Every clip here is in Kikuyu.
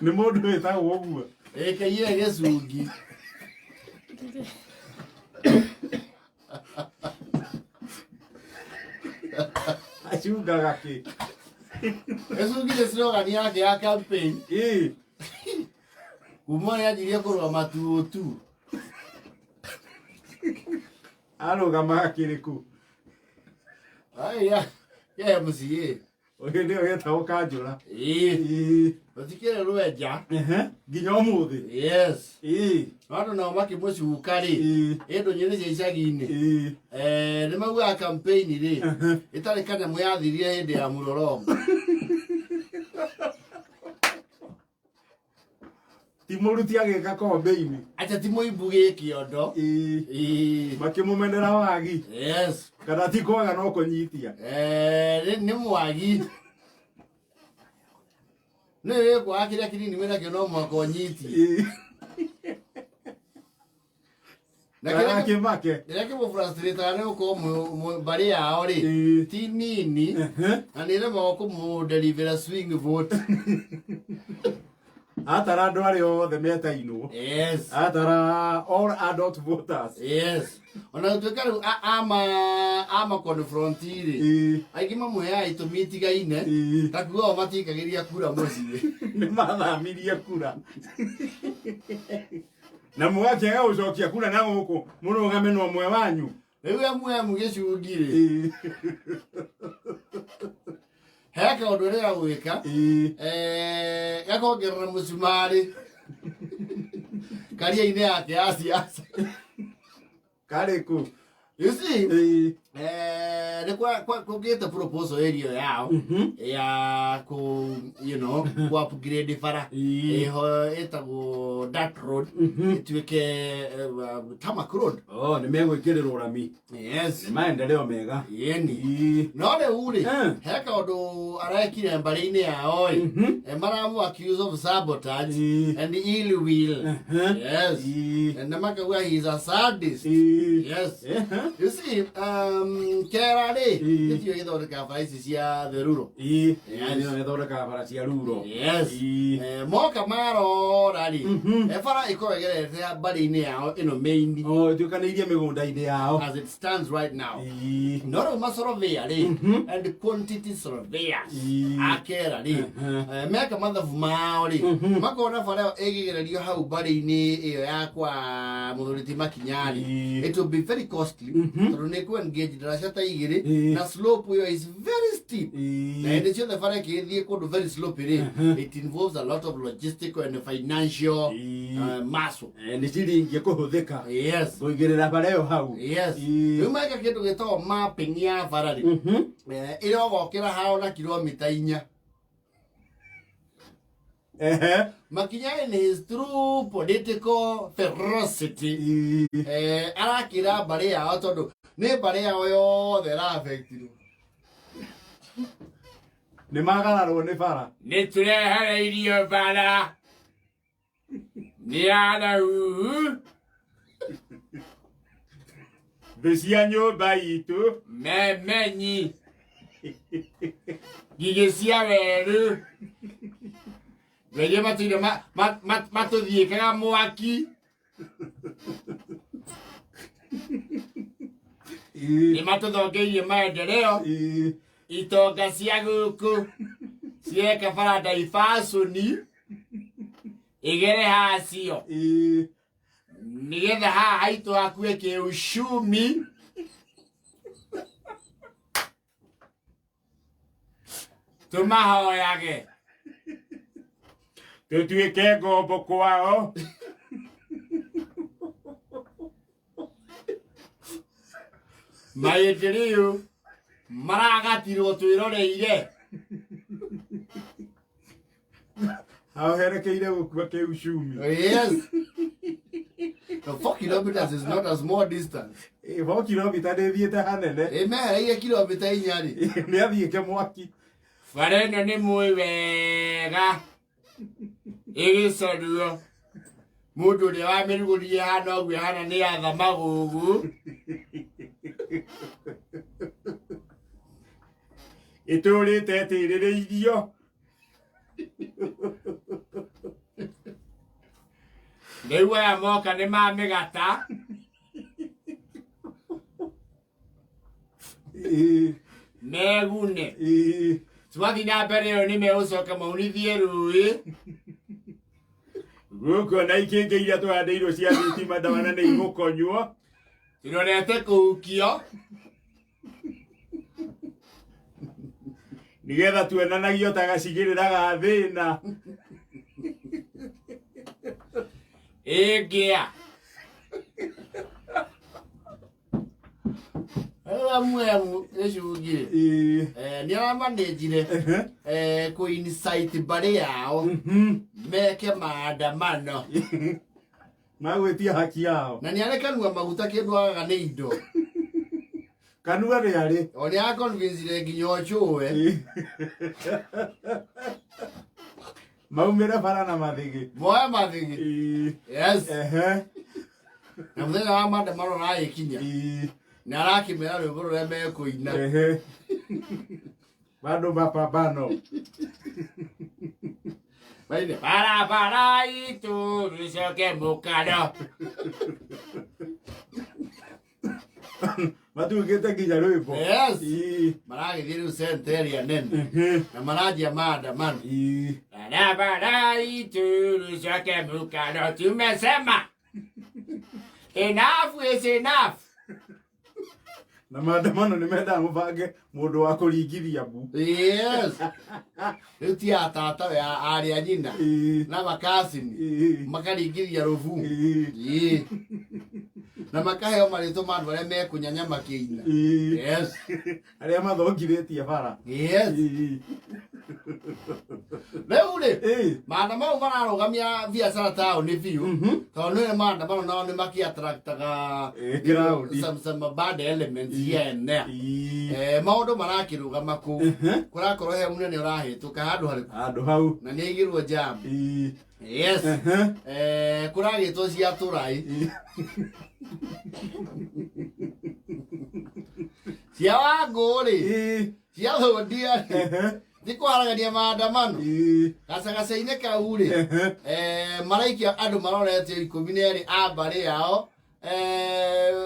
Nĩ mũndũ wĩtagwo ũguo. Ĩkĩire gĩcungi. Acungaga kĩ? Gĩcungi nĩ slogan yake ya campaign. Ĩĩ. Kuma ũrĩa anjirie kũrũa matutu. Arũgamaga kĩrĩkũ? Aya, ya MCA. Ũyũ nĩyo getagwo kanjũra. Ĩĩ. Ĩĩ. Gũtikĩrĩ rwenja. Ehe. Nginya ũmũthĩ. Yes. Ĩĩ. Andũ nao makĩmũcuka rĩ. Ĩĩ. Ĩ ndũnyũ nĩ cia icagi-inĩ. Ĩĩ. Eh, nĩ maugaga campaign rĩ ĩtarĩ kanyamũ yathirire hĩndĩ ya mũrorongo. Ti mũruti agĩka kombe-inĩ. Acha ti mũimbu gĩ kĩondo. Ĩĩ. Ĩĩ. Makĩmũmenera wagi. Yes. Kana ti kwaga no kũnyitia. Eh, nĩ mwagi. Nĩ wĩkwaga kĩrĩa kĩnini wĩnakĩo no mũhaka ũnyitie. Ĩĩ. Na Kana kĩrĩa kĩmake. kĩrĩa kĩmũfrustrataga nĩ gũkorwo mbarĩ yao rĩ Ĩĩ. ti nini Ehe. na nĩ ĩremagwo kũmũdelivera swing vote. Atara andũ arĩa othe metainwo. Yes. Atara all adult voters. Yes. Ona gũtuĩka rĩu ama ama confront rĩ Ĩĩ. aingĩ mamũheaga itũmi itigaine Ĩĩ. ta kuga o matikagĩria kura mũciĩ. Nĩ mathamirie kura. Na mũgakĩaga gũcokia kura na gũkũ mũrũgame na ũmwe wanyu. Rĩu MM gĩcungi rĩ Ĩĩ. he kaũndũ ĩrĩa gwĩka Ĩĩ. eh, gakongerera mũcumarĩ karia-inĩ yake ya siasa. Karĩkũ? You see, Ĩĩ. eh, nĩ kũgĩte proposal area yao ya kũ ku upgrade bara Ĩĩ. ĩho ĩtagwo Dart Road ĩtuĩke tarmac road. Oh, nĩ megwĩkĩrĩrwo rami. Yes. Nĩ maendeleo mega. Yeni. Ĩĩ. No rĩu rĩ Eh. he kaũndũ arekire mbarĩ-inĩ yao ĩ maramu accuse of sabotage Ĩĩ. and ill will. Ehe. Yes. Ĩĩ. Na makauga he is a sadist. Ĩĩ. Yes. Ehe. You see, kera rĩ Ĩĩ. nĩtio gĩthondekaga bara ici cia theruro. Ĩĩ. Yes. Nĩyo ĩthondekaga bara cia ruro. Yes. Ĩĩ. Eh, moka marora rĩ bara ĩkorwo ĩgerete mbarĩ-inĩ yao ĩno main Oh, ĩtuĩkanĩirie mĩgũnda-inĩ yao. as it stands right now. Ĩĩ. No rĩu masorovia rĩ and quantity surveyors Ĩĩ. akera rĩ meka mathabu mao rĩ makona bara ĩyo ĩgĩgererio hau mbarĩ-inĩ ĩyo ya kwa mũthuri ti makinya rĩ Ĩĩ. it will be very costly tondũ nĩ kũ engage ndaraca ta igĩrĩ Ĩĩ. na slope ĩyo is very steep Ĩĩ. na hĩndĩ ciothe bara ĩkĩthiĩ kũndũ very slope rĩ it involves a lot of logistical and financial Ĩĩ. muscle. Eh, nĩ ciringi kũhũthĩka Yes. kũigĩrĩra bara ĩyo hau. Yes. Ĩĩ. Rĩu meka kĩndũ gĩtagwo mapping ya bara rĩ ĩrĩa ũgokĩra hao na kilomita 4. Ehe. Makinya in his true political ferocity Ĩĩ. Arakĩra mbarĩ yao tondũ nĩ mbarĩ yao yothe ĩraafektirwo. Nĩ magararwo nĩ bara. Nĩ tũrehereirio bara nĩ arau Thĩ cia nyũmba itũ. Memenyi ngigĩ cia werũ ngerie matũire matũthiĩkaga mwaki. Ĩĩ. Nĩ matũthongeirie maendeleo. Ĩĩ. Itonga cia gũkũ cieka bara ndaibacũni ĩgere hacio Ĩĩ. nĩgetha haha haitũ hakue kĩucumi. Tũmahoyage Tũtuĩke ngombo kwao. Maendeleo maragatirwo twĩroreire. Hao herekeire gũkua kĩucumi. Yes. The 4 kilometers is not a small distance. Ĩĩ, 4 kilomita ndĩthiĩte hanene. Ĩ mehereire kilomita 4 rĩ. Nĩ athiĩke mwaki. Bara ĩno nĩ mũĩ wega ĩgĩcoruo mũndũ ũrĩa wamĩrugũririe hana ũguo hana nĩ atha magũgũ. Ĩtũrĩte ĩtĩrĩrĩirio. Rĩu aya moka nĩ mamĩgata. Megune. Twathiĩ na mbere ĩyo nĩ megũcoka maunithie rũĩ. Gũkũ na ikĩngĩ iria tũhandĩirwo cia thitima ndawana nĩ igũkonywo. Tũrorete kũhukio. Nĩgetha tuonanagio ta gacigĩrĩra ga thĩna. Ĩngĩa. Rĩu gĩcungi nĩ aramanĩnjire kũ incite mbarĩ yao meke maandamano. Magwĩtia haki yao. Na nĩ arĩ kanua maguta kĩndũ agaga nĩ indo. Kanua nĩ arĩ. O nĩ aconvincire nginya ũcũwe. Maumĩre bara na mathĩgĩ. Moe mathĩgĩ. Yes. Na mũthenya wa maandamano aragĩkinya. Na arakĩmera rwĩmbo rũrĩa mekũina. Bado mapambano. Maine. Barabara itũ rũcoke mũkano. Matuĩkĩte nginya rwĩmbo. Yes. Maragĩthiĩ rĩu center ĩrĩa nene. Na maranjia maandamano. Barabara itũ rũcoke mũkano tumesema. Enough is enough. Na maandamano nĩ mendaga mũbange mũndũ wa kũringithia mbu. Yes. Rĩu ti a tata we arĩ a nyina. Na makacini. Makaringithia rũbu. Na makaheo marĩtwa ma andũ arĩa mekũnyanya makĩina. Yes. Arĩa mathongithĩtie bara. Yes. Rĩu rĩ, maandamano mararũgamia biacara taũni biũ. Tondũ nĩ maandamano nao nĩ makĩ-attractaga some bad elements here and there. Maũndũ marakĩrũgama kũu. Kũrakorwo he mũnene ũrahĩtũka handũ harĩkũ? Handũ hau. Na nĩ aigĩrwo jam. Yes. Kũragĩtwo cia tũrai. Cia Wangũ rĩ. Cia Thũndia rĩ. Ti kũharagania maandamano. Gacagaca-inĩ kau rĩ. Maraikia andũ marorete 12 a mbarĩ yao.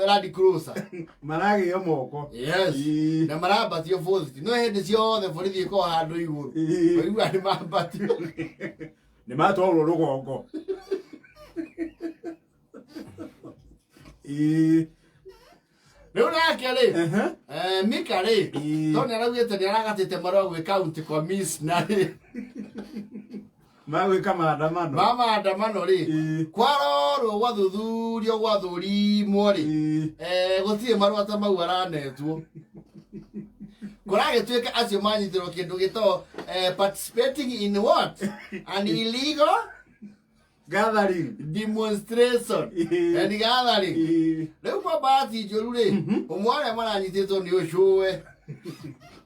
Land Cruiser. Maragĩo moko. Yes. Na marambatio borithi. No hĩndĩ ciothe borithi ĩkoragwo handũ igũrũ. Ũiguaga nĩ mambatio. Nĩ matwarwo rũgongo. Rĩu nake rĩ, Mika rĩ, tondũ nĩ araugĩte nĩ aragatĩte marũa gwĩ county commissioner rĩ. Magwĩka maandamano. Ma maandamano rĩ, kwarorwo gwathuthurio gwathũrimwo rĩ, gũtirĩ marũa ta mau aranetwo. Kũragĩtuĩka acio manyitĩrwo kĩndũ gĩtagwo participating in what? An illegal gathering demonstration and gathering. Rĩu kwa bahati njũru rĩ, ũmwe arĩa maranyitĩtwo nĩ ũcũwe.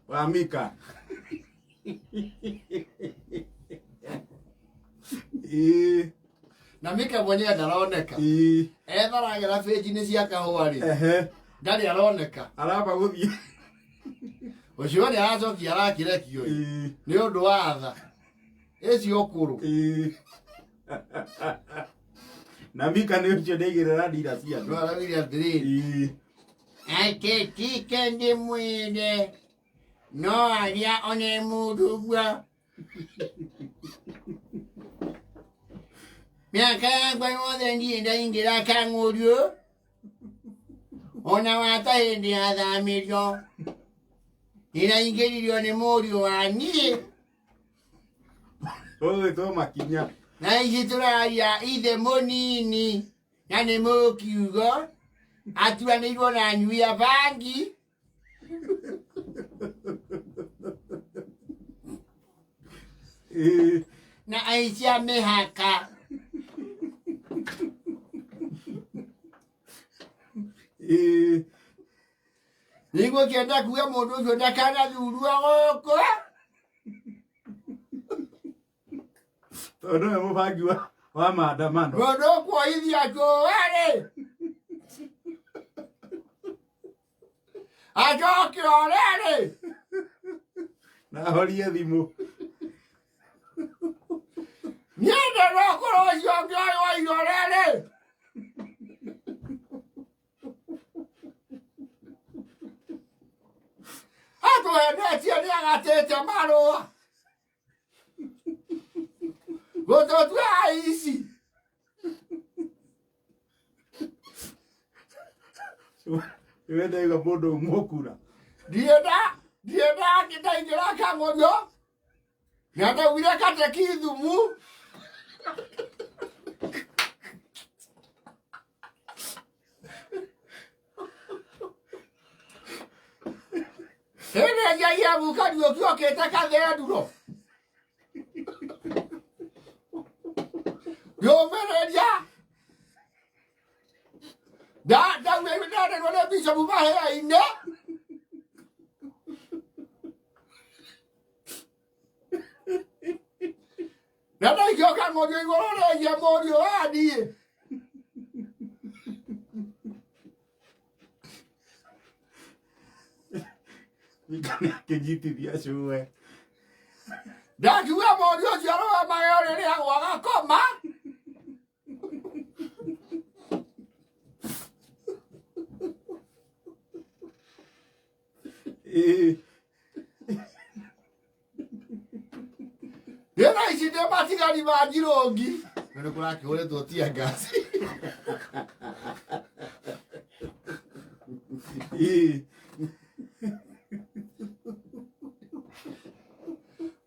Wa Mika. Na Mika mwenyewe ndaroneka. Etharagĩra benji-inĩ cia kahũa rĩ. Ndarĩ aroneka. Aramba gũthiĩ. Ũcio nĩ aracokia arakĩrekio nĩ ũndũ wa tha. Ĩcio ũkũrũ. Na Mika nĩ ũcio ndaigĩrĩra ndira cia andũ. No araugire atĩrĩrĩ. Atĩtike ndĩmwĩre no arĩa one mũndũ ũguo. Mĩaka yakwa yothe ndirĩ ndaingĩra kang'ũriũ. Ona wata hĩndĩ yathamĩrio. Nĩraingĩririo nĩ mũriũ wa niĩ. Ũgwĩtwo Makinya. Na ici tũraria ithe mũnini na nĩ mũkiugo atuanĩirwo na nyui ya bangi. Na aici a mĩhaka. Nĩguo kĩenda kuga mũndũ ũcio ndakanathurwo gũkũ. Tondũ nĩwe mũbangi wa maandamano. Mũndũ ũkuohithia njũĩ rĩ. Acoke ore rĩ. Na ahorie thimũ. Niĩ ndĩrokũrwo ũcio ũngĩ ũyũ wa irore rĩ. Atũhenetie nĩ agatĩte marũa. Gũtũtua aici. Iwe ndaiga mũndũ ũmwe kura. Ndienda ndaingĩra kang'orio. Na ndaugire katekithumu. Hĩndĩ ĩrĩa Iabu Kariũki okĩte kathenduro. Yũmĩrĩria. Ndaugire nĩ Bishop Mahĩa-inĩ. Na ndaikio kang'orio igũrũ rĩgiĩ mũriũ wa niĩ. Mika nĩ akĩnyitithia cũwe. Ndakiuga mũriũ ũcio arũgamage ũrĩrĩ agwa agakoma. Ĩĩ. Niĩ thaa ici ndĩ matigari ma njirũngi. Na nĩ kũrakĩhũrĩtwo tear gas. Ĩĩ.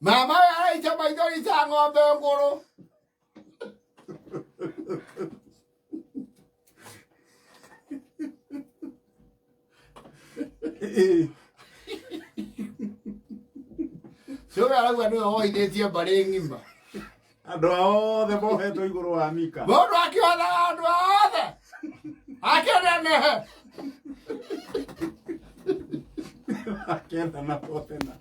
Mama we araica maithori ta ng'ombe ngũrũ. Ĩĩ. Cũwe arauga nĩwe woithĩtie mbarĩ ng'ima. Andũ othe mohetwo igũrũ wa Mika. Mũndũ akĩhothaga andũ othe. Akĩnenehe. Akendana othe na.